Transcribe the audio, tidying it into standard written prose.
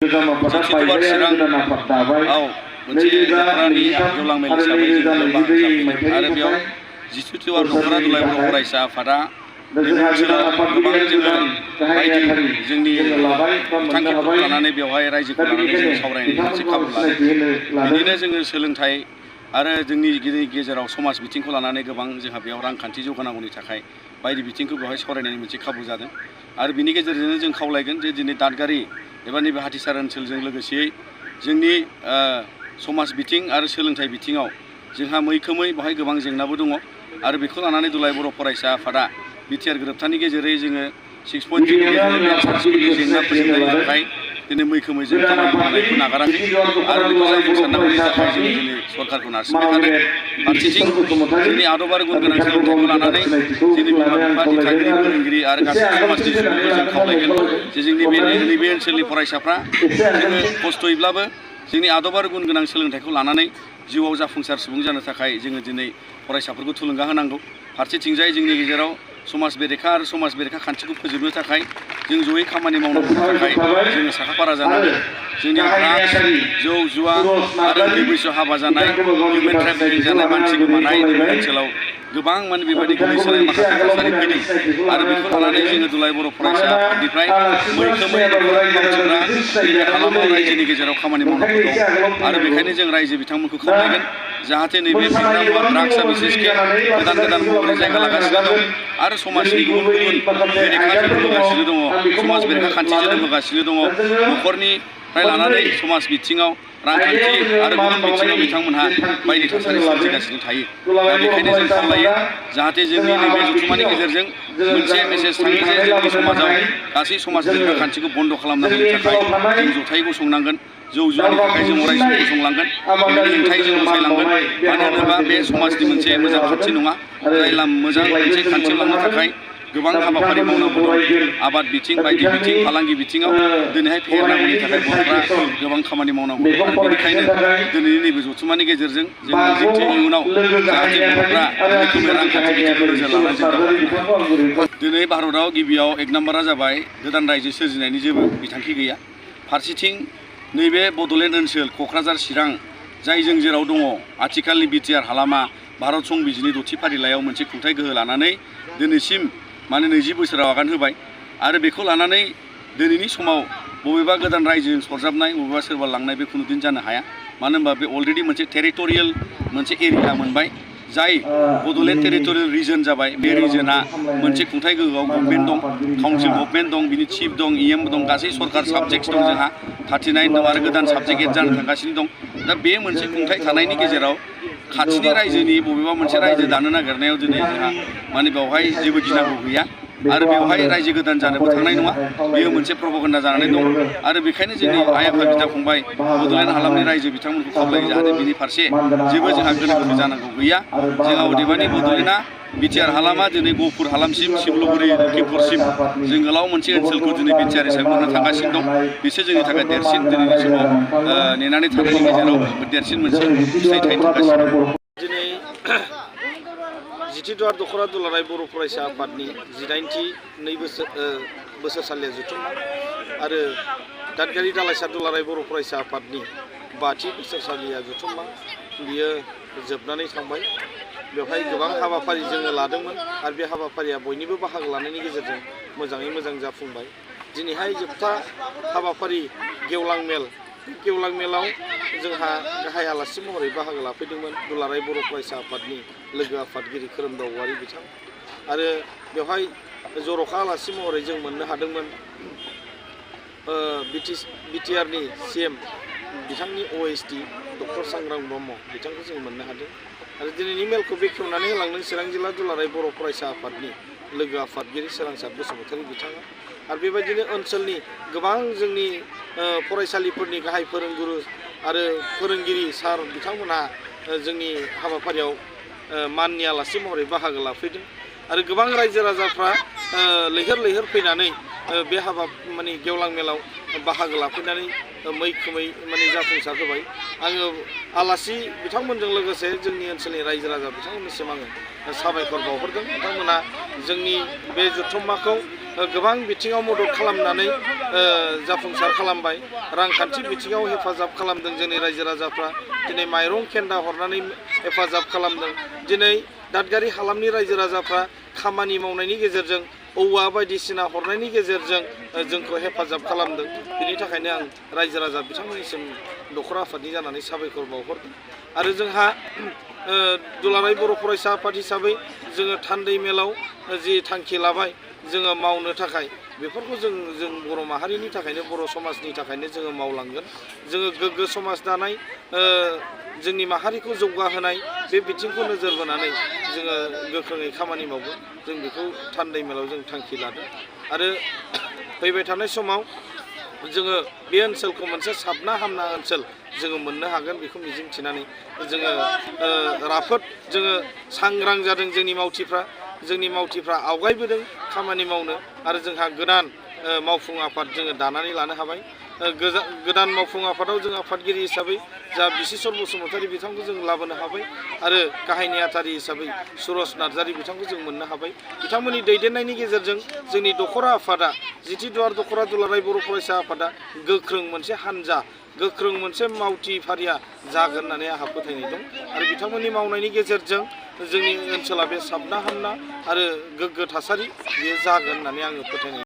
जिथिबार चिराङाव मोनसे जायगानि गेवलां मेल हिसाबै जों बाहागो आरो बेयाव 27 दख'रा दुलाय बर' फरायसा आफादा नैबे ओनसोलाव गोबां जोङो बायदि जोंनि बिथांखिफोरखौ लानानै बेवहाय रायजोखौ लानानै जों सावरायनायनि मोनसे खाबु लादों। बिदिनो जोङो सोलोंथाइ आरो जोंनि गेजेराव समाज बिथिंखौ लानानै गोबां जोंहा बेयाव रांखान्थि जौगानांगौनि थाखाय बायदि बिथिंखौ बेवहाय सावरायनायनि मोनसे खाबु जादों आरो बिनि गेजेरजोंनो जों खावलायगोन जे दिनै दादगारि एबा नैबे हाथिसार ओनसोलजों लोगोसेयै जोंनि समाज बिथिं आरो सोलोंथाइ बिथिङाव जोंहा मैखोमै बेवहाय गोबां जेंनाबो दङ आरो बेखौ लानानै दुलाय बर' फरायसा आफादा बिटिआर गोरोबथानि गेजेरै जोङो 6.3 नि गेजेरजों एनसारसिफोरनि जेंना फोजोबनायनि थाखाय दिनै मैखोमै जों खामानि मावनायखौ नागाराखै आरो बेखौ जाफुंसारनांगौनि थाखाय जों दिनै सरकारखौ नारसिनबाय थादों। फारसेथिं जोंनि आदब आरो गुन गोनां सोलोंथाइखौ लानानै जोंनि बिमा बिफा दिथागिरि फोरोंगिरि आरो गासै समाजनि सुबुंफोरखौ जों खावलायगोन जे जोंनि नैबे ओनसोलनि फरायसाफ्रा जोङो खस्थ'यैब्लाबो जोंनि आदब आरो गुन गोनां सोलोंथाइखौ लानानै जिउआव जाफुंसार सुबुं जानो थाखाय जोङो दिनै फरायसाफोरखौ थुलुंगा होनांगौ। फारसेथिंजाय जोंनि गेजेराव समाज बेरेखा आरो समाज बेरेखा खान्थिखौ फोजोबनो थाखाय जों जयै खामानि मावनांगौनि थाखाय जोङो साखाफारा जानांगोन। जोंनि ड्राग्स जौ जुवा आरो उन्दै बैसोआव हाबा जानाय हिउमेन ट्राफिकिं जानाय मानसि गोमानाय नैबे ओनसोलाव गोबां माने बेबायदि गोग्लैसोनाय माखासे थासारि फैदों आरो बेखौ लानानै जोङो दुलाय बर' फरायसा आफादनिफ्राय मैखोमै मावथिग्रा नैबे हालामाव रायजोनि गेजेराव खामानि मावनांगौ दं आरो बेखायनो जों रायजो बिथांमोनखौ खावलायगोन जाहाथे नैबे फेग्रा मुवा ड्राग्सआ बिसेसके गोदान गोदान महरै जायगा लागासिनो दं आरो समाजनि गुबुन गुबुन बेरेखा जोनोम होगासिनो दङ, समाज बेरेखा खान्थि जोनोम होगासिनो दङ, न'खरनिफ्राय लानानै समाज बिथिङाव रांखान्थि आरो गुबुन बिथिङाव बिथांमोनहा बायदि थासारि सोमजिगासिनो थायो। दा बेखायनो जों खावलायो जाहाथे जोंनि नैबे जथुम्मानि गेजेरजों मोनसे मेसेज थाङो जे जोंनि समाजाव गासै समाज बेरेखा खान्थिखौ बन्द' खालामनांगौनि थाखाय जों जथायै गसंनांगोन। जौ जुवानि थाखाय जों अराय सम गसंलांगोन, बेनि हेंथायै जों गसंलांगोन। मानो होनोबा बे समाजनि मोनसे मोजां खान्थि नङा, जाय मोजां मोनसे खान्थियाव लांनो थाखाय गोबां हाबाफारि मावनांगौ दं। आबाद बिथिं बायदि बिथिं फालांगि बिथिङाव दिनैहाय फेहेरनांगौनि थाखाय बर'फ्रा गोबां खामानि मावनांगौ दं आरो बेनिखायनो दिनैनि नैबे जथुम्मानि गेजेरजों जों मिजिंथियो इयुनाव जाहाथे बर'फ्रा मैखोमै रांखान्थि बिथिंखौ नोजोर लानानै जों दावगालांनो हायो। दिनै भारतआव गिबियाव 1 नाम्बारा जाबाय गोदान रायजो सोरजिनायनि जेबो बिथांखि गैया। फारसेथिं नैबे बड'लेण्ड ओनसोल क'क्राझार चिरां जायजों जेराव दङ आथिखालनि बिटिआर हालामा भारत संबिजिरनि 6थि फारिलाइयाव मोनसे खुंथाय गोहो लानानै दिनैसिम माने 20 बोसोराव आगान होबाय आरो बेखौ लानानै दिनैनि समाव बबेबा गोदान रायजोजों सरजाबनाय बबेबा सोरबा लांनाय बे खुनुदिन जानो हाया। मानो होनबा बे अलरेडि मोनसे टेरिटरियेल मोनसे एरिया मोनबाय जाय बड'लेण्ड टेरिटरियेल रिजन जाबाय। बे रिजोना मोनसे खुंथाय गोहोआव गभर्नमेन्ट दं, काउन्सिल गभर्नमेन्ट दं, बिनि चिफ दं, EM दं, गासै सरकार साबजेक्ट्स दं जोंहा 39 दं आरो गोदान साबजेक्ट एड जानो थांगासिनो दं। दा बे मोनसे खुंथाय थानायनि गेजेराव खाथिनि रायजोनि बबेबा मोनसे रायजो दानो नागिरनायाव दिनै जोंहा माने बेवहाय जेबो गिनांगौ गैया आरो बेवहाय रायजो गोदान जानोबो थांनाय नङा। बेयो मोनसे प्रपगेन्डा जानानै दं आरो बेखायनो जोंनि आइ आफा बिदा फंबाय बड'लेण्ड हालामनि रायजो बिथांमोनखौ खावलायो जाहाथे बिनि फारसे जेबो जोंहा गोनो गोथो जानांगौ गैया। जोंहा अदेबानि बड'लेण्डआ बिटिआर हालामा दिनै गहपुर हालामसिम, सिमलुगुरि, लखिमपुरसिम जों गोलाव मोनसे ओनसोलखौ दिनै बिटिआर हिसाबै मोननो थांगासिनो दं। बिसोर जोंनि थाखाय देरसिन दिनैनि समाव नेनानै थानायनि गेजेराव देरसिन मोनसे फिथाइ थायनो थांगासिनो दं। दिनै 17 दख'रा दुलाराय बर' फरायसा आफादनि 19थि बोसोरसालिया जथुम्मा आरो दादगारि दालाइसा दुलाराय बर' फरायसा आफादनि 5थि बोसोरसालिया जथुम्मा बियो जोबनानै थांबाय। बेवहाय गोबां हाबाफारि जोङो लादोंमोन आरो बे हाबाफारिया बयनिबो बाहागो लानायनि गेजेरजों मोजाङै मोजां जाफुंबाय। दिनैहाय जोबथा हाबाफारि गेवलां मेल, गेवलां मेलाव जोंहा गाहाय आलासि महरै बाहागो लाफैदोंमोन दुलाराय बर' फरायसा आफादनि लोगो आफादगिरि खोरोमदाव औवारि बिथां आरो बेवहाय जर'खा आलासि महरै जों मोननो हादोंमोन बिटिआरनि CM बिथांनि OSD डक्टर सांग्रां ब्रह्म बिथांखौ जों मोननो हादों आरो दिनैनि मेलखौ बेखेवनानै होलांदों चिरां जिल्ला दुलाराय बर' फरायसा आफादनि लोगो आफादगिरि सोरांसार बसुमतारी बिथाङा आरो बेबायदिनो ओनसोलनि गोबां जोंनि फरायसालिफोरनि गाहाय फोरोंगुरु आरो फोरोंगिरि सार बिथांमोनहा जोंनि हाबाफारियाव माननि आलासि महरै बाहागो लाफैदों आरो गोबां रायजो राजाफ्रा लैहोर लैहोर फैनानै बे माने गेवलां मेलाव बाहागो लाफैनानै मैखोमै माने जाफुंसार होबाय। आङो आलासि बिथांमोनजों लोगोसे जोंनि ओनसोलनि रायजो राजा बिथांमोननिसिम आङो साबायखर बावहरदों। बिथांमोना जोंनि बे जथुम्माखौ गोबां बिथिङाव मदद खालामनानै जाफुंसार खालामबाय रांखान्थि बिथिङाव हेफाजाब खालामदों जोंनि रायजो राजाफ्रा दिनै माइरं खेन्दा हरनानै हेफाजाब खालामदों दिनै दादगारि हालामनि रायजो राजाफ्रा खामानि मावनायनि गेजेरजों औवा बायदिसिना हरनायनि गेजेरजों जोंखौ हेफाजाब खालामदों बिनि थाखायनो आं रायजो राजा बिथांमोननिसिम दखरा आफादनि जानानै साबायखर बावहरदों आरो जोंहा दुलाराय बर' फरायसा आफाद हिसाबै जोङो थान्दै मेलाव जि थांखि लाबाय जोङो मावनो थाखाय बेफोरखौ जों बर' माहारिनि थाखायनो बर' समाजनि थाखायनो जोङो मावलांगोन जोङो गोग्गो समाज दानाय जोंनि माहारिखौ जौगाहोनाय बे बिथिंखौ नोजोर बोनानै जोङो गोख्रोङै खामानि मावगोन जों बेखौ थान्दै मेलाव जों थांखि लादों आरो फैबाय थानाय समाव जोङो बे ओनसोलखौ मोनसे साबना हामना ओनसोल जोङो मोननो हागोन बेखौ मिजिंथिनानै जोङो राफोद जोङो सांग्रां जादों जोंनि मावथिफ्रा आवगायबोदों खामानि मावनो आरो जोंहा गोदान मावफुं आफाद जोङो दानानै लानो हाबाय गोदान मावफुं आफादाव जों आफादगिरि हिसाबै जा बिसिसर बसुमतारी बिथांखौ जों लाबोनो हाबाय आरो गाहाय नेहाथारि हिसाबै सुरज नार्जारी बिथांखौ जों मोननो हाबाय बिथांमोननि दैदेननायनि गेजेरजों जोंनि दखरा आफादा जिथि दुवार दखरा दुलाराय बर' फरायसा आफादा गोख्रों मोनसे हानजा गोख्रों मोनसे मावथि फारिया जागोन होननानै आंहा फोथायनाय दं आरो बिथांमोननि मावनायनि गेजेरजों जोंनि ओनसोला बे साबना हामना आरो गोग्गो थासारि बेयो जागोन होननानै आङो फोथायनाय